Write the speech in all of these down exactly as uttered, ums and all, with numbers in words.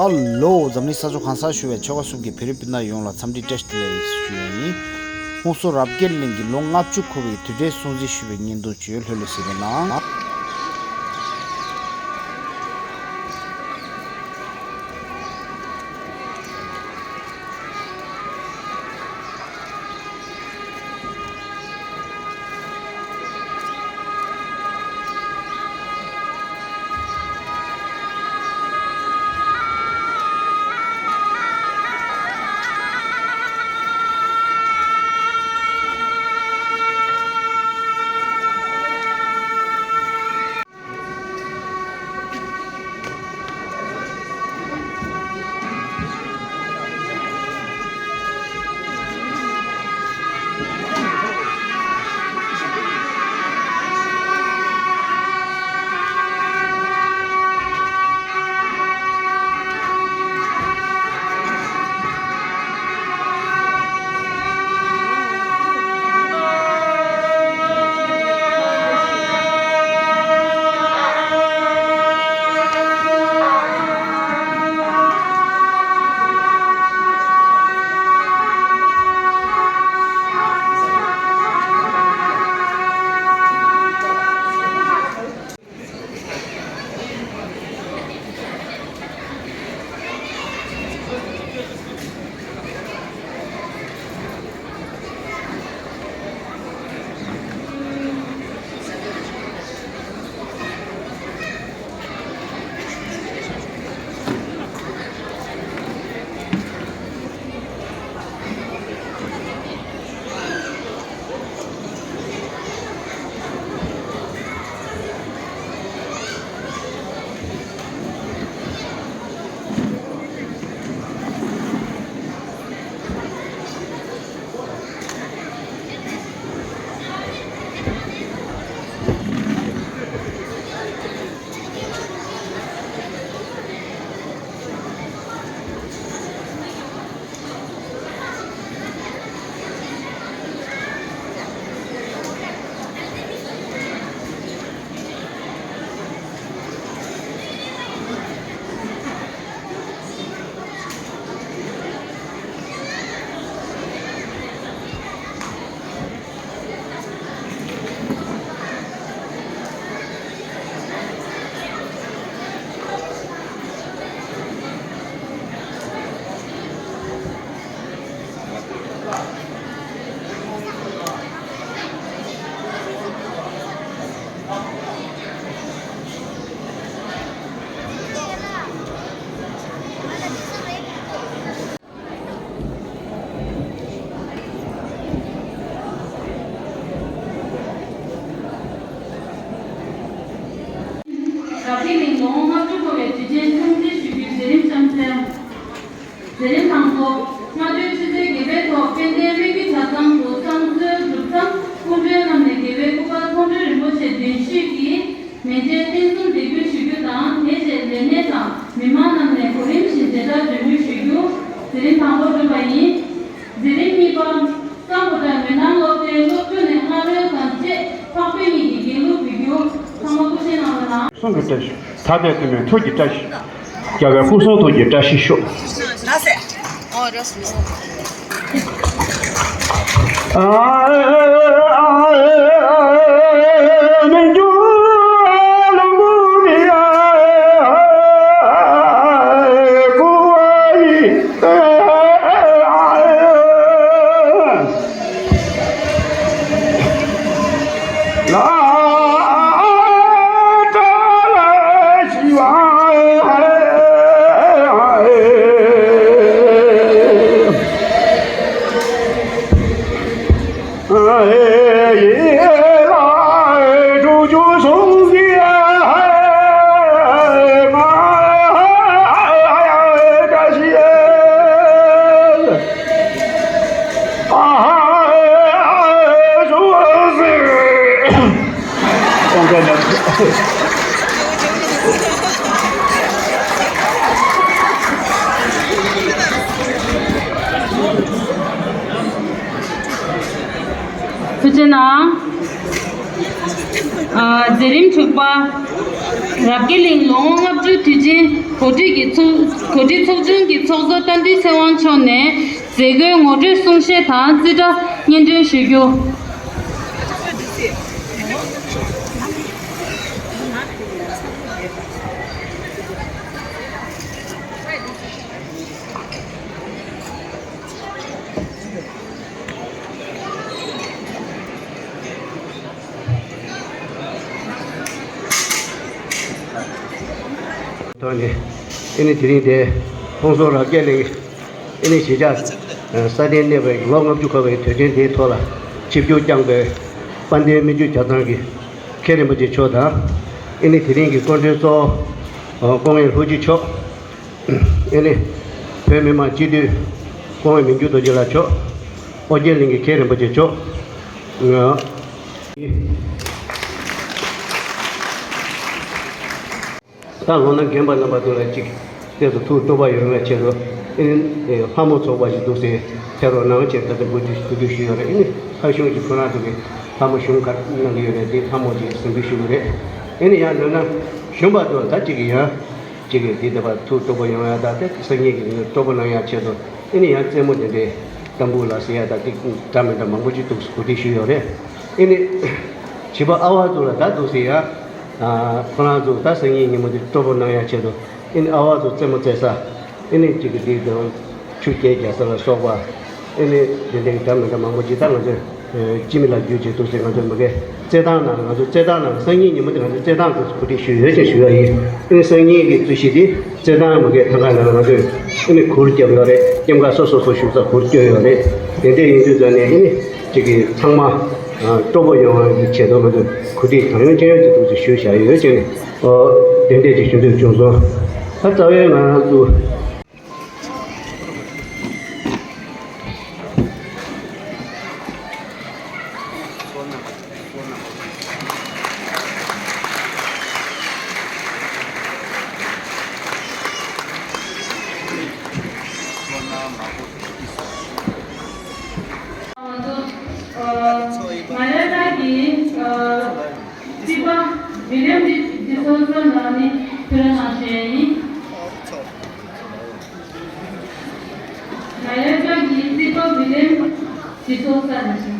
ཨ་ལོ། འཛམ་གླིང་ས་ཕྱོགས་གང་སར་བཞུགས་པའི་ཆོལ་ཁ་གསུམ་གྱི་བོད་རིགས་སྤུན་ཟླ་ཡོངས་ལ་འཚམས་འདྲི་བཀྲ་ཤིས་བདེ་ལེགས་ཞུ་ཡས་ཡིན། ཧུན་སུར་རབ་རྒྱས་གླིང་གི་ལོ་ལྔ་བཅུ་འཁོར་བའི་དུས་དྲན་སྲུང་བརྩི་ཞུ་བའི་བརྙན་ཐུང་ཅིག་ཡོད། ལྷོད་ལྷོད་གཟིགས་རོགས་གནང་། རབ་རྒྱས་གླིང་ལོ་ངོ་ལྔ་བཅུ་འཁོར་བའི་དུས་ཆེན་སྲུང་བརྩི་ཞུ་རྒྱུའི་མཛད་རིམ་རྐྱང་འཚལ། མཛད་རིམ་དང་པོ། སྔ་དྲོའི་ཆུ་ཚོད་བརྒྱད་པའི་ཐོག་དཔལ་ལྡན་སྨད་རྒྱུད་གྲྭ་ཚང་དུ་བསང་གསོལ་སྒྲུབ་མཚམས་སྐུ་མགྲོན་རྣམས་ནས་རྒྱལ་བའི་སྐུ་པར་མཐོང་གྲོལ་རིན་པོ་ཆེ་འདོན་ཞུས་ཀྱིས་མཎྜལ་རྟེན་གསུམ་འདེགས་འབུལ་ཞུ་རྒྱུ་དང་། དེ་རྗེས་ལས་སྣེ་དང་མི་མང་རྣམས་ནས་གོ་རིམ་བཞིན་བདེ་དྲག་གྲོལ་མོལ་ཞུ་རྒྱུ། མཛད་རིམ་དང་པོ་གྲུབ་པ་ཡིན། མཛད་རིམ་གཉིས་པ། གཙང་པོ་བྲག་མེ་ནང་སློབ་གྲྭའི་སློབ་ཕྲུག་ནས་སྔ་རོལ་དང་བཅས་འཕགས་བོད་གཉིས་ཀྱི་དགེ་ལུགས་འབུལ་རྒྱུ། ཚང་མ་སྐུ་བཞེངས་གནང་རོགས་གནང་། གསུང་གི་བཀྲ་ཤིས། ཐ་དད་དུ་མའི་ཐུགས་ཀྱི་བཀྲ་ཤིས། རྒྱལ་བའི་སྐུ་གསུང་ཐུགས་ཀྱི་བཀྲ་ཤིས་ཤོག། ཐུགས་རྗེ་གནང་། ཨ། མཛད་རིམ་དྲུག་པ། རབ་རྒྱས་གླིང་ལོ་ངོ་ལྔ་བཅུ་དུས་ཆེན་གོ་སྒྲིག་གི་ཚོགས་གོ་སྒྲིག་ཚོགས་ཆུང་གི་ཚོགས་གཙོ་རྟ་མགྲིན་ཚེ་དབང་མཆོག་ནས་མཛད་སྒོའི་ངོ་སྤྲོད་གསུང་བཤད་དང་རྩིས་ཁྲ་སྙན་སྒྲོན་ཞུ་རྒྱུ། ཐོག་ནས་ཨེ་ནི་དེ་རིང་དེ་ཁོང་ཚོ་རབ་རྒྱས་གླིང་ཨེ་ནི་གཞིས་ཆགས་ས་གནས་གནས་པའི་ལོ་ལྔ་བཅུ་འཁོར་བའི་དུས་ཆེན་དེའི་ཐོག་ལ་ཆིབས་བསྒྱུར་བསྐྱངས་པའི་དཔལ་ལྡན་སྨན་ཆུ་བྱ་ཚང་གི་མཁན་རིན་པོ་ཆེ་མཆོག་དང་། ཨེ་ནི་དེ་རིང་གི་སྐུ་མགྲོན་གཙོ་བོ་སྐུ་ངོ་ལྷུན་གྲུབ་མཆོག་ཨེ་ནི་བོད་མི་མང་སྤྱི་འཐུས་སྐུ་ངོ་མི་འགྱུར་རྡོ་རྗེ་ལགས་མཆོག་ཨོ་རྒྱན་གླིང་གི་མཁན་རིན་པོ་ཆེ་མཆོག་ད་ལོ་ན་རྒན་པ་རྣམ་པ་ཚོ་ལ་གཅིག་བལྟས་སུ་ཐུགས་སྤྲོ་པོ་ཡོང་བའི་ཆེད་དུ་ཨེ་ནི་ལྷ་མོ་ཚོགས་པ་ཞིག་འདུག་ཟེར་ཐད་རོགས་གནང་ཆེད་ད་ལྟ་གོ་སྒྲིག་གོ་སྒྲིག་ཞུས་ཡོད་རེད། ཨེ་ནི་ཁ་གཞུང་གི་ཁོ་རང་ཚོ་གི་ལྷ་མོ་གཞུང་ག་གནང་གི་ཡོད་རེད། དེ་ལྷ་མོ་ཅིག་གཟིམ་འཇུག་ཞུ་གི་རེད། ཨེ་ནི་ཡང་ལོ་ན་གཞོན་པ་ཚོ་ད་གཅིག་གི་ཡང་གཅིག་གི་དེ་ལྟ་བ་ཐུགས་སྤྲོ་པོ་ཡོང་ཡ་ད་དེ་སང་ཉིན་གི་སྤྲོ་པོ་གནང་ཡ་ཆེད་དུ་ཨེ་ནི་ཡང་རྩེད་མོ་དེ་འདྲའི་ཏམ་བུ་ལ་ཟེར་ཡ་ད་ཏིག་འདྲ་མི་འདྲ་མང་པོ་ཅིག་འདུག་གོ་སྒྲིག་ཞུས་ཡོད་རེད། ཨེ་ནི་བྱིས་པ་ཨ་བ་ཚོ་ལ་ད་འདུག་ཟེར་ཡ། ཁོ་རང་ཚོ་ད་སང་ཉིན་ཉིན་མོ་འདི་སྤྲོ་པོ་གནང་ཡ་ཆེད་དུ་ཨེ་ནི་ཨ་བ་ཚོ་རྩེད་མོ་རྩེ་ས་ཨེ་ནི་གཅིག་གི་འདི་དང་ཆུ་རྐྱལ་རྒྱག་ས་ལ་སོགས་པ་ཨེ་ནི་འདི་འདྲའི་འདྲ་མི་འདྲ་མང་པོ་ཅིག་ད་ང་ཚོས་སྤྱི་མི་ལ་བརྒྱུད་བྱས་འདུག་ཟེར་ང་ཚོས་མ་གི་རྩེད་ཐང་ནང་ང་ཚོ་རྩེད་ཐང་ནང་སང་ཉིན་ཉིན་མོ་འདི་ང་ཚོ་རྩེད་ཐང་དུ་གོ་སྒྲིག་ཞུས་ཡོད་ཅེས་ཞུ་ཡ་ཡིན། ཨེ་ནི་སང་ཉིན་གི་རྩོད་གཞི་འདི་རྩེད་ཐང་མ་གི་ཐང་ག་ནང་ང་ཚོས་ཨེ་ནི་གུར་བརྒྱབ་ཡོད་རེད། སྐྱེམས་ཁ་སོ་སོ་སོ་བཞུགས་ས་གུར་བསྐྱོན་ཡོད་རེད། དེ་འདྲ་ཡིན་དུས་ཙང་ནས་ཨེ་ནི་གཅིག་གི་ཚང་མ་སྤྲོ་པོ་ཡོང་བའི་ཆེད་དུ་ང་ཚོས་གོ་སྒྲིག་གང་ཡོང་ཅི་ཡོང་ཅིག་འདུག་ཅེས་ཞུས་བཞག་ཡོད་ཅེས་ནས། ཨོ། དེ་འདྲས་ཅིག་ཞུ་འདོད་བྱུང་སོང་། ད་རྩ་བའི་ང་རང་ཚོ། ང་ཚོ་ཨ་མ་ཡ་ཏ་གི་ཨ་རྩིས་པ་ཝི་ལེམ་ཌི་ཌི་སོ་ས་ལགས་ནས་ཕུལ་གནང་ཞུ་ཡ་ཡིན། མ་ཡ་ཏ་གི་རྩིས་པ་ཝི་ལེམ་ཌི་སོ་ས་ལགས། གཞིས་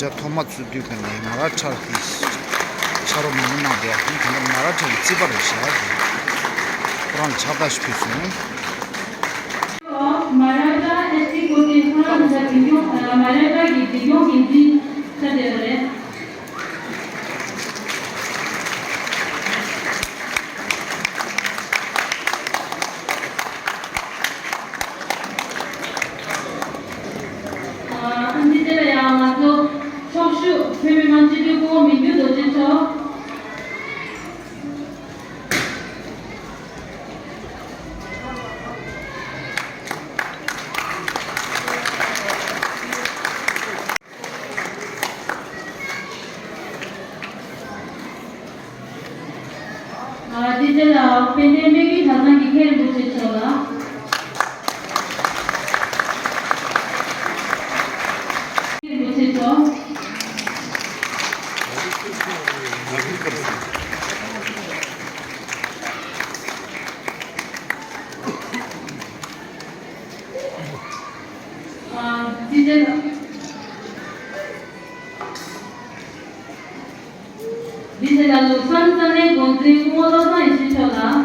ཆགས་ཐོག་མ་ཚུགས་དུས་ཀ་ནས་མ་ར་ཁྲ་དེ་ཕྱག་རོགས་མང་པོ་གནང་བསྡད། ཨ་ནི་དེ་ནས་མ་ར་ཁྲ་གི་རྩིས་པ་རེད་བཞག་དེ་ཁོ་རང་ལ་ཕྱག་རྟགས་ཤིག་ཕུལ་སོང་། མ་ར་ཁྲ་ཨེ་སི་ཊི་ཀོ་ཊི་ཁོ་རང་ད་འཛིན་སྐྱོང་མ་ར་ཁྲ་གི་འཛིན་སྐྱོང་འགན་འཛིན་ཆགས་བསྡད་པ་རེད། ཨ་ནི་དེ་ལ་ཡང་ང་ཚོ་ཚོགས་ཞུགས་བོད་མི་མང་སྤྱི་འཐུས་སྐུ་ངོ་མི་འགྱུར་རྡོ་རྗེ་མཆོག་ཨ་དེ་རྗེས་ལ་དཔལ་ལྡན་སྨད་རྒྱུད་གྲྭ་ཚང་གི་མཁན་རིན་པོ་ཆེ་མཆོག་ལ། མཁན་རིན་པོ་ཆེ་མཆོག་ཨ་དེ་རྗེས་ལ། འདི་ཚེ་ལ་ལུགས་བསམ་ས་གནས་འགོ་འཛིན་སྐུ་ངོ་བློ་བཟང་ཡེ་ཤེས་མཆོག་ལ།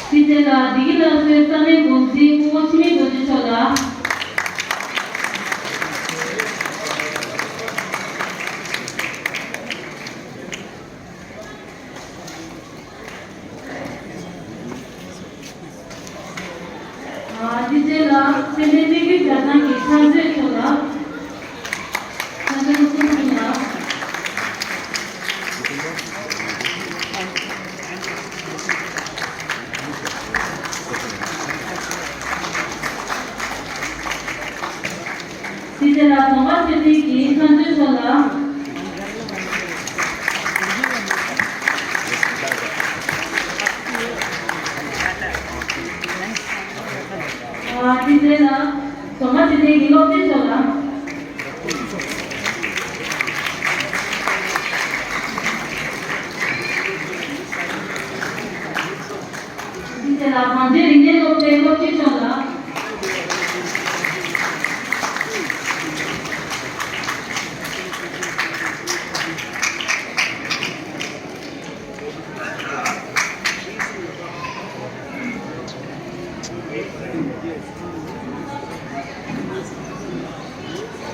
འདི་ཚེ་ལ་བདེ་སྐྱིད་སླར་གསོའི་ས་གནས་འགོ་འཛིན་སྐུ་ངོ་འཆི་མེད་རྡོ་རྗེ་མཆོག་ལ། ཨ་དེ་རྗེས་ལ་དཔལ་ལྡན་སྨད་རྒྱུད་གྲྭ་ཚང་གི་ཕྱག་མཛོད་མཆོག་ལ། ཕྱག་མཛོད་སྐུ་ཕྲེང་ལ། ལ་རྫོང་པ་ཆོས་སྒྲོན་གྱིས་མཚམས་གཅོད་ཞུ་ལ། ཨ། དེ་རྗེས་ལ་རྫོང་པ་ཆོས་སྒྲོན་གྱིས་སློབ་ཁྲིད་ཞུ་ལ། དེ་རྗེས་ལ་གངས་ཅན་རིག་གནས་སློབ་གྲྭའི་སློབ་སྤྱི་མཆོག་ལ།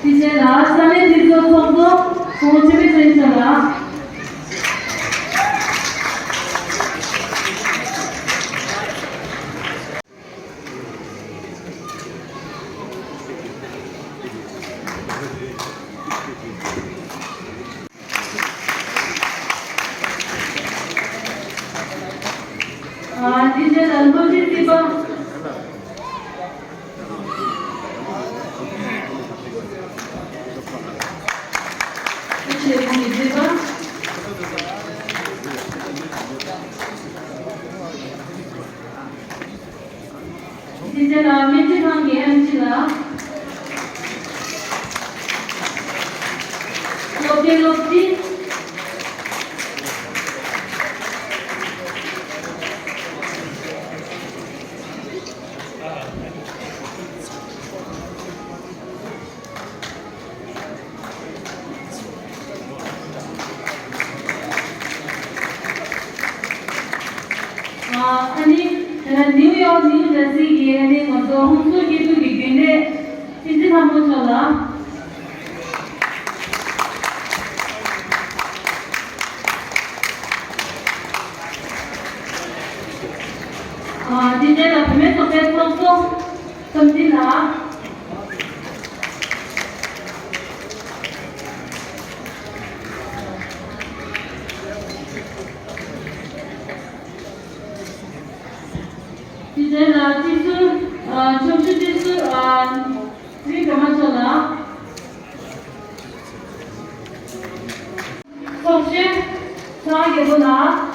དེ་རྗེས་ལ་ས་གནས་འཐུས་ཚོགས་ཚོགས་གཙོ་སྐུ་ངོ་ཆོས་འཕེལ་ཚེ་རིང་མཆོག་ལ། ཨ། དེ་རྗེས་ལ་བློ་གྲོས་རྩིས་པ། བློ་གྲོས་ཁོང་གི་རྩིས་པ། དེ་རྗེས་ལ་སྨན་རྩིས་ཁང་གི་ཨེམ་ཆི་ལགས། སློབ་གྲྭའི་སློབ་སྤྱི། ཨ་ནི་ནིའུ་ཡོག་ནིའུ་ཇར་སི་གི་ཨ་ནི་ང་ཚོ་ཧོན་སུར་སྐྱིད་སྡུག་གི་རྒྱུན་ལས་བསྟན་འཛིན་ལྷ་མོ་མཆོག་ལ། ཨ། དེ་རྗེས་ལ་བུད་མེད་ཚོགས་པའི་ཚོགས་གཙོ་བསམ་འཛིན་ལགས། དེ་རྗེས་ལ་སྤྱི་ཟུར། ཨ། ཆབ་སྲིད་སྤྱི་ཟུར། ཨ། ཚེ་རིང་སྒྲོལ་མ་མཆོག་ལ། ཚོགས་གཞོན་ཚེ་དབང་རྒྱལ་པོ་ལགས།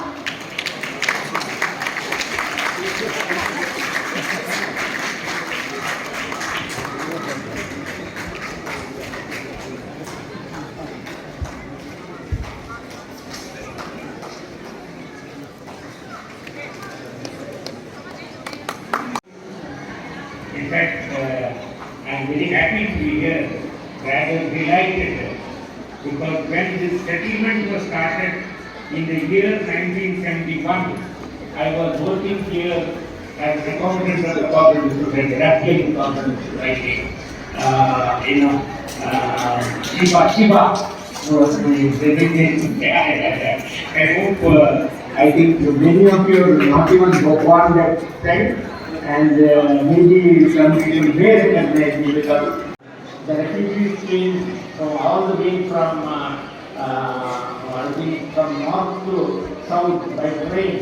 In fact, uh, I'm very happy to be here, rather delighted, because when this settlement was started in the year nineteen seventy-one, I was working here as the coordinator of the Cooperative Society, Raffian Cooperative Society, uh, you know, uh, Shiba, Shiba was the designation. I hope, uh, I think many of you are not even born that time, and, uh, maybe some people may recognize me because the refugees came from all the way from, uh, uh, I think from north to south by train.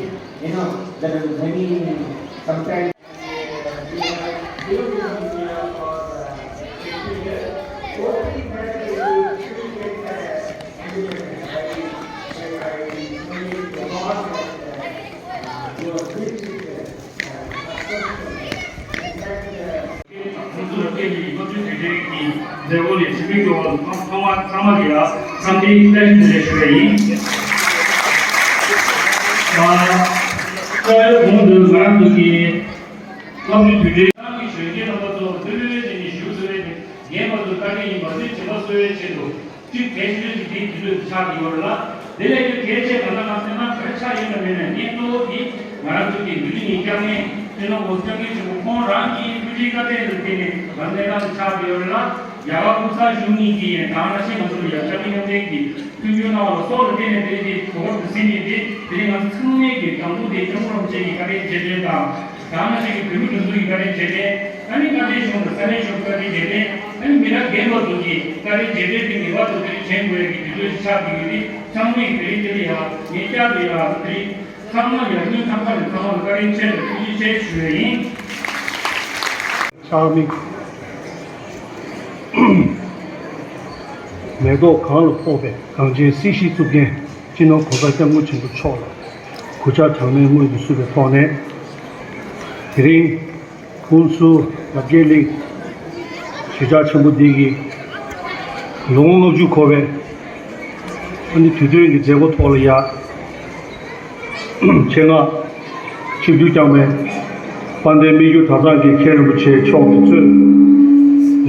You know, there are many, sometimes ཁོང་ཚོ་ལ་སྐད་ཀྱི་སློབ་སྟོན་དེ་འདྲའི་གི་མཛད་སྒོ་ལས་ཞིབ་འཇུག་སྐྱོ་བ་ཚང་མ་ཚང་མ་གི་ལ་འཚམས་འདྲི་བཀྲ་ཤིས་བདེ་ལེགས་ཞུ་བ་ཡིན། ཨ། སྐབས་གོང་དུ་ང་རང་ཚོ་གི་སློབ་གྲྭའི་དུས་དྲན་ནང་གི་གཞོན་སྐྱེས་རྣམ་པ་ཚོ་འདི་ལོའི་ཆེད་ནས་ཞུ་ཟེར་བའི་རྒན་པ་ཚོ་བཀའ་དྲིན་ཡིན་པ་འདི་བྱེད་པ་གསོ་བའི་ཆེད་དུ། གཅིག་གལ་ཆེ་ཤོས་ཀྱི་དེའི་དུས་ཚོད་ཆགས་ཀྱི་ཡོད་རེད་ལ། དེ་ལས་ཀྱང་གལ་ཆེ་གང་ལ་གང་འཚམ་ན་ག་རེ་ཆགས་ཡོད་ན་མེད་ན་ངས་གཙོ་བོ་དེ་ང་རང་ཚོ་གི་འདུས་སྡེ་ཉིས་སྐྱབས་མགོན་སྤྱི་ནོར་གོང་ས་སྐྱབས་མགོན་ཆེན་པོ་ཁོང་རང་གི་ཐུགས་རྗེའི་བཀའ་དྲིན་ལ་བརྟེན་ནས་ང་ཚོའི་ནང་དུ་ཆགས་ཀྱི་ཡོད་རེད་ལ། རྒྱ་གར་སྐུ་ཚབ་གཞོན་ནུ་གིས་ཡང་དེ་ནང་བཞིན་ང་ཚོ་ལ་ཡབ་སྐྱབས་མགོན་རྣམ་རྒྱལ་གྱིས་མཐུན་འགྱུར་གནང་བ་ལ་སྲོག་ལ་བརྟེན་ནས་དེ་རིང་དེ་གོ་སྐབས་དེ་ཟིན་ནས་དེ་དེ་རིང་ང་ཚོ་ཚང་མས་ཀྱི་དང་པོ་དེ་སྐྱབས་མགོན་རིན་པོ་ཆེ་གི་བཀའ་དྲིན་རྗེས་དྲན་དང་། དེ་ནང་བཞིན་གྱི་བོད་མི་སྒྲིག་འཛུགས་ཀྱི་བཀའ་དྲིན་རྗེས་དྲན། ཨ་ནི་མངའ་སྡེ་གཞུང་དང་ས་གནས་གཞུང་བཀའ་དྲིན་རྗེས་དྲན། ཨ་ནི་མི་སྣ་རྒན་པ་ཚོ་གི་བཀའ་དྲིན་རྗེས་དྲན་དེ་ངེས་པར་དུ་དེ་རིང་དྲན་དགོས་ཡ་གི་དུས་ཚོད་ཅིག་ཆགས་བསྡད་ཡོད་དེ་ཚང་མས་ཀྱི་དེ་རིང་དེ་ལ་ཡ་ངས་བསྐྱར་དུ་ཡ་དེ་རིང་ཚང་མ་ཡ་སྙིང་ཐག་པ་ནས་ཚང་མ་ལ་བཀའ་དྲིན་ཆེ་དང་ཐུགས་རྗེ་ཆེ་ཞུ་ཡ་ཡིན། ཕྱག་མིག་མེ་ཏོག་གང་ལ་ཕོག་པའི་གངས་ཅན་སྲིད་ཞིའི་གཙུག་རྒྱན་སྤྱི་ནོར་༸གོང་ས་༸སྐྱབས་མགོན་ཆེན་པོ་མཆོག་ལ་གུས་ཕྱག་གྲངས་མེད་སྔོན་དུ་བསུ་བའི་ཐོག་ནས། དེ་རིང་ཀུན་གསལ་རབ་རྒྱས་གླིང་གཞིས་ཆགས་ཆེན་པོ་འདི་གི་ལོ་ངོ་ལྔ་བཅུ་འཁོར་བའི་ཨ་ནི་དུས་སྟོན་གྱི་མཛད་སྒོ་ཐོག་ལ་ཡ། ཆེད་མངགས་ཆིབས་བསྒྱུར་བསྐྱངས་པའི་དཔལ་ལྡན་སྨད་རྒྱུད་གྲྭ་ཚང་གི་མཁན་རིན་པོ་ཆེ་མཆོག་གིས་གཙོས་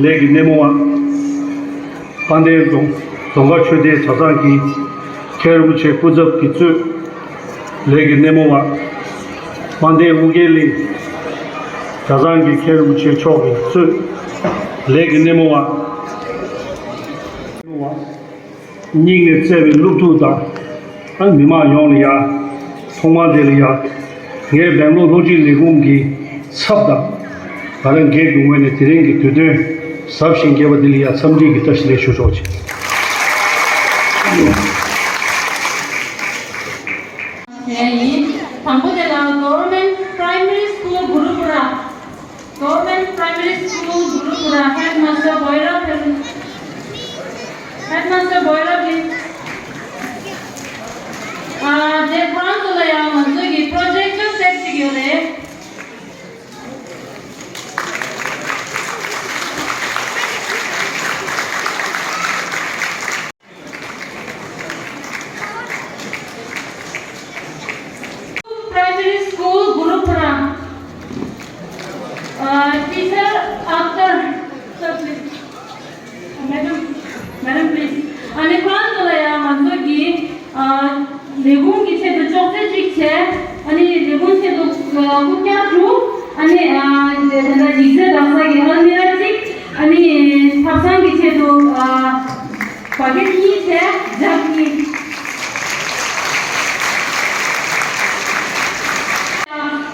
ལས་ཀྱི་སྣེ་མོ་བ། དཔལ་ལྡན་རྫོང་རྫོང་དཀར་ཆོས་སྡེ་གྲྭ་ཚང་གི་མཁན་རིན་པོ་ཆེ་སྐུ་ཚབ་ཀྱིས་གཙོས་ལས་ཀྱི་སྣེ་མོ་བ། དཔལ་ལྡན་ཨོ་རྒྱན་གླིང་གྲྭ་ཚང་གི་མཁན་རིན་པོ་ཆེ་མཆོག་གིས་གཙོས་ལས་ཀྱི་སྣེ་མོ་བ། སྙིང་ནས་བརྩེ་བའི་སློབ་ཕྲུག་དང་། ཨ་མི་མང་ཡོངས་ལ་ཡ། ཐོག་མར་དེ་ལ་ཡ། ངས་སྦེང་ལོར་ལྷོ་སྤྱི་ལས་ཁུངས་ཀྱི་ཚབ་དང་། ང་རང་སྒེར་གྱི་ངོས་ནས་དེ་རིང་གི་དུས་སྟོན་གཟབ་ཞིང་རྒྱས་པ་འདི་ལ་ཡ་འཚམས་འདྲི་གི་བཀྲ་ཤིས་བདེ་ལེགས་ཞུ་ཆོག་ཅིག་ཞུ་ཡ་ཡིན། དང་པོ་དེ་ལ་Government Primary School Gurupura། Government Primary School Gurupura, Headmaster Boira, Headmaster Boira, please. ཨ་དེ་ཁོ་རང་ཚོ་ལ་ཡང་ང་ཚོ་གི་projector set ཅིག་ཡོད་རེད། Primary School, Gurupura. Uh, teacher, Akhtar, sir, please. Madam, madam, please. ཨ་ནི་ཁོ་རང་ཚོ་ལ་ཡང་ང་ཚོ་གི་ཨ་ལས་ཁུངས་ཀྱི་ཆེད་དུ་ཅོག་ཙེ་གཅིག་བྱས། ཨ་ནི་ལས་ཁུངས་ཆེད་དུ་ཨ་རྐུབ་བཀྱག་དྲུག་ཨ་ནི་ཨ་དེ་འདྲ་ཡིག་ཚད་ལྡག་ས་གི་ཨལ་མི་ར་གཅིག་ཨ་ནི་ཐབ་ཚང་གི་ཆེད་དུ་ཨ་བ་ཀེ་ཊི་གཉིས་བྱས་ཇག་གཉིས།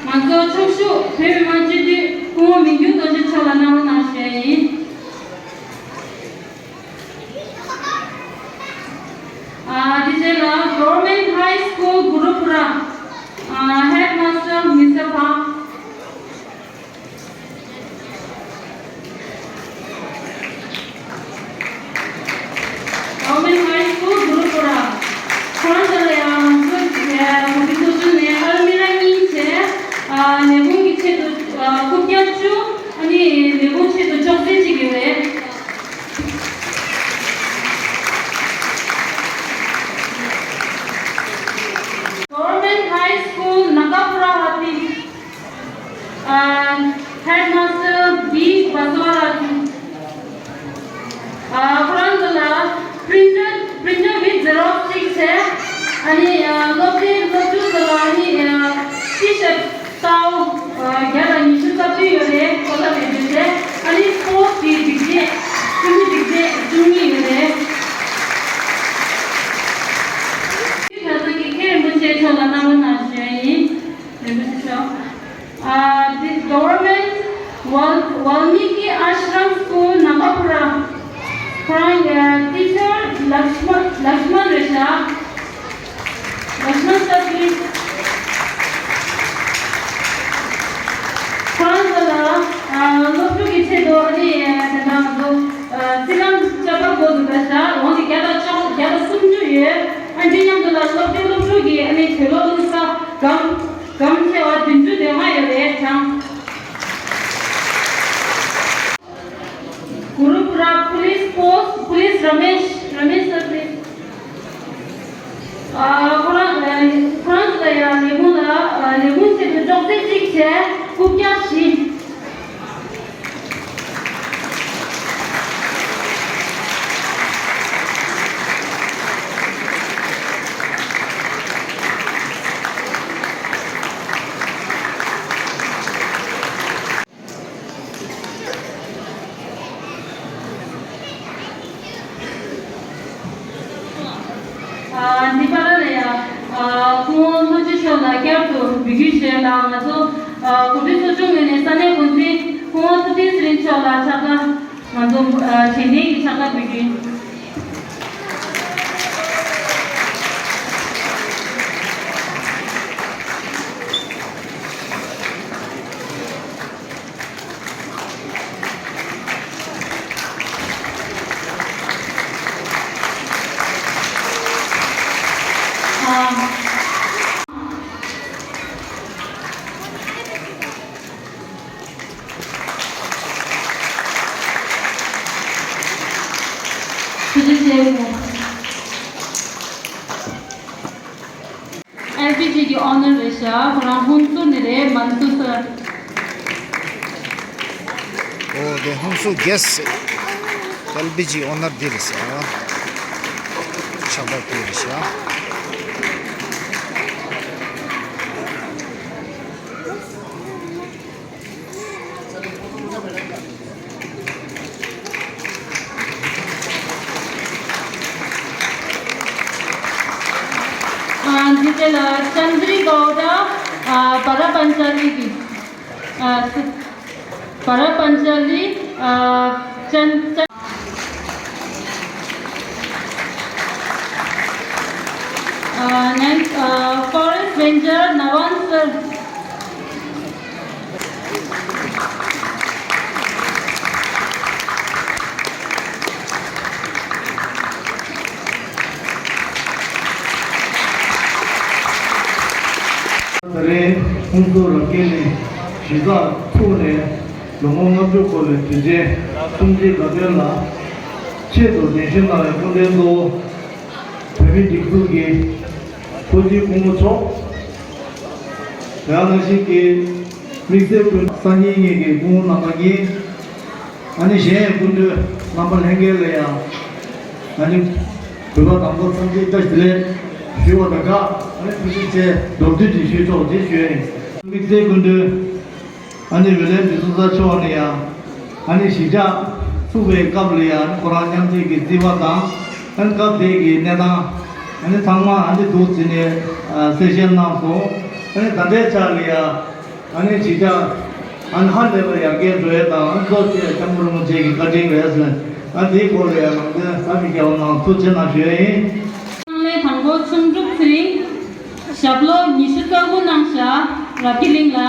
ང་ཚོ་ཕྱོགས་བཞུགས་བོད་མི་མང་སྤྱི་འཐུས་སྐུ་ངོ་མི་འགྱུར་རྡོ་རྗེ་མཆོག་ལ་གནང་བ་གནང་ཞུ་ཡ་ཡིན། ཨ་དེ་རྗེས་ལ་Government High School Gurupura, ཨ་Headmaster Mister Pha. Government High School Gurupura. ཁོང་ཚོ་ལ་ཡང་ང་ཚོ་གི་གོ་སྒྲིག་ཚོགས་ཆུང་ནས་ཨལ་མི་ར་གཉིས་བྱས། ཨ་ལས་ཁུངས་ཀྱི་ཆེད་དུ་ཨ་རྐུབ་བཀྱག་བཅུ། ཨ་ནི་ལས་ཁུངས་ཆེད་དུ་ཅོག་ཙེ་གཅིག་ཡོད་རེད། Government High School Nagapura Hati, uh, Headmaster B Baswarajan. ཨ་ཁོ་རང་ཚོ་ལ་printer, printer with Xerox གཅིག་བྱས། ཨ་ནི་ཨ་སློབ་གྲྭའི་སློབ་ཕྲུག་ཚོ་ལ་ཨ་ནི་ཨ་T-shirt ཏའོ་ཨ་བརྒྱ་དང་ཉི་ཤུ་རྩ་བདུན་ཡོད་རེད། གོ་ལ་མེད་དུས་བྱས། ཨ་ནི་སྤོར་ཊི་གི་སྒྲིག་ཆས་སྤུས་མོ་སྒྲིག་ཆས་བཅུ་གཉིས་ཡོད་རེད། ཁྱེད་ཚོ་གི་མཁན་རིན་པོ་ཆེ་མཆོག་ལ་གནང་རོགས་གནང་ཞུ་ཡ་ཡིན། རིན་པོ་ཆེ་མཆོག་ཨ་དེ་Government Val- Valmiki Ashram School Nagapura. ཁོ་རང་ཨ་teacher Lakshman Lakshman རེད་ཤག Lakshman sir, please. ཁོ་རང་ཚོ་ལ་ཨ་སློབ་ཕྲུག་གི་ཆེད་དུ་ཨ་ནི་ཨ་དེ་འདྲ་ང་ཚོ་ཨ་རྩི་ལམ་བཅའ་བར་འགོ་འཛུགས་པ་ཤག་འོང་དེ་བརྒྱ་དང་བཅུ་བརྒྱ་དང་སུམ་ཅུ་ཡོད། ཨ་འདི་མཉམ་དུ་ལ་སློབ་གྲྭའི་སློབ་ཕྲུག་གི་ཨ་ནི་དུག་ལོག་བླུགས་ས་སྒམ་སྒམ་ཆེ་བ་བདུན་ཅུ་དོན་ལྔ་ཡོད་རེད་ཀྱང་། Gurupura Police Post, Police Ramesh, Ramesh sir, please. ཨ་ཁོ་རང་ཨ་ཁོ་རང་ཚོ་ལ་ཡང་ལས་ཁུངས་ལ་ཨ་ལས་ཁུངས་ཆེད་དུ་ཅོག་ཙེ་གཅིག་བྱས་རྐུབ་བཀྱག་བཞི། ཨ་འདི་པར་ལ་ཡ་ཨ་སྐུ་ངོ་ལྷོ་སྤྱི་མཆོག་ལ་བསྐྱར་དུ་འབོད་སྐུལ་ཞུ་ཡ་ལ་ང་ཚོ་ཨ་གོ་སྒྲིག་ཚོགས་ཆུང་ངོས་ནས་ས་གནས་འགོ་འཛིན་སྐུ་ངོ་ཐུབ་བསྟན་ཚེ་རིང་མཆོག་ལ་ཕྱག་དར་ང་ཚོ་ཨ་དྲན་རྟེན་གྱི་ཕྱག་དར་འབུལ་རྒྱུ་ཡིན། ཨེལ་པི་ཇི་གི་ཨོ་ནར་རེད་ཤག་ཁོ་རང་ཧུན་སུར་ནས་རེད། མན་སུར་སར། ཨོ་དེ་ཧུན་སུར་གེ་སི་ཨེལ་པི་ཇི་ཨོ་ནར་འདི་རེད་ཤག་ཕྱག་པར་དེ་རེད་ཤག་འདི་དེ་ལ་ཅན་དྲི་གའོ་ཌ། བ་ར་པན་ཅ་ལི་གི། བ་ར་པན་ཅ་ལི། ཅན་ཅན། Next, forest ranger Nawan sir. ད་རེས་ཧུན་སུར་རང་ཁྱིམ་ནས་གཞིས་ཆགས་ཚུགས་ནས་ལོ་ངོ་ལྔ་བཅུ་འཁོར་བའི་དུས་ཆེན་གསུམ་བརྗེའི་དགའ་སྟོན་ལ་ཆེད་དུ་གདན་ཞུ་གནང་བའི་སྐུ་མགྲོན་གཙོ་བོ་བོད་མིའི་སྒྲིག་འཛུགས་ཀྱི་ཧོར་གྱི་སྐུ་ངོ་མཆོག་དེ་ནང་བཞིན་གྱི་དམིགས་བསལ་སྐུ་སངས་རྒྱས་གཉིས་ཀྱི་སྐུ་ངོ་རྣམ་པ་གཉིས། ཨ་ནི་གཞན་སྐུ་མགྲོན་རྣམ་པ་ལྷན་རྒྱས་ལ་ཡང་ཨ་ནི་གུས་པ་དང་པོ་འཚམས་འདྲི་བཀྲ་ཤིས་བདེ་ལེགས་ཞུ་བ་དང་སྦྲགས། ཨ་ནི་ཐུགས་རྗེ་ཆེ་མདོར་བསྡུས་ཅིག་ཞུས་ཆོག་ཅེས་ཞུ་ཡ་ཡིན། དམིགས་བསལ་སྐུ་མགྲོན་ཨ་ནི་འོས་ལྡན་འདི་ཚོ་ས་མཆོག་ནས་ཡང་ཨ་ནི་གཞིས་ཆགས་ཚུགས་པའི་སྐབས་ལ་ཡང་ཁོ་རང་མཉམ་འབྲེལ་གྱི་རྩིས་པ་དང་ཨ་ནི་སྐབས་དེ་གི་གནས་སྟངས་ཨ་ནི་ཚང་མ་ཨ་ནི་འདུག་ཟིན་ནས་གསལ་བཤད་གནང་སོང་། ཨ་ནི་ད་ལྟའི་ཆར་ལ་ཡང་ཨ་ནི་གཞིས་ཆགས་ཨ་ནི་ཧ་ལས་པ་ཡར་རྒྱས་འགྲོ་ཡས་དང་ཨ་ནི་གཙོ་ཆེ་སྐྱབས་མགོན་རིན་པོ་ཆེ་གི་བཀའ་དྲིན་རེད་ཟེར། ཨ་དེའི་སྐོར་ལ་ཡང་ནང་དོན་ཟབ་ཅིག་རྒྱབ་གནང་། ཐུགས་རྗེ་ཆེ་གནང་ཞུ་ཡས་ཡིན། ནང་ལས་དང་པོ་ཆུང་འབྲུག་ཚེ་རིང་། ཞབས་ལོ་ཉི་ཤུ་རྩ་དགུ་གནང་བཞག་རབ་རྒྱས་གླིང་ལ།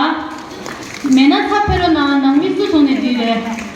མེད་ན་ཚབ་ཕེ་རོ་ན་ནང་མི་སུ་བྱུང་ནས་འདི་རེད།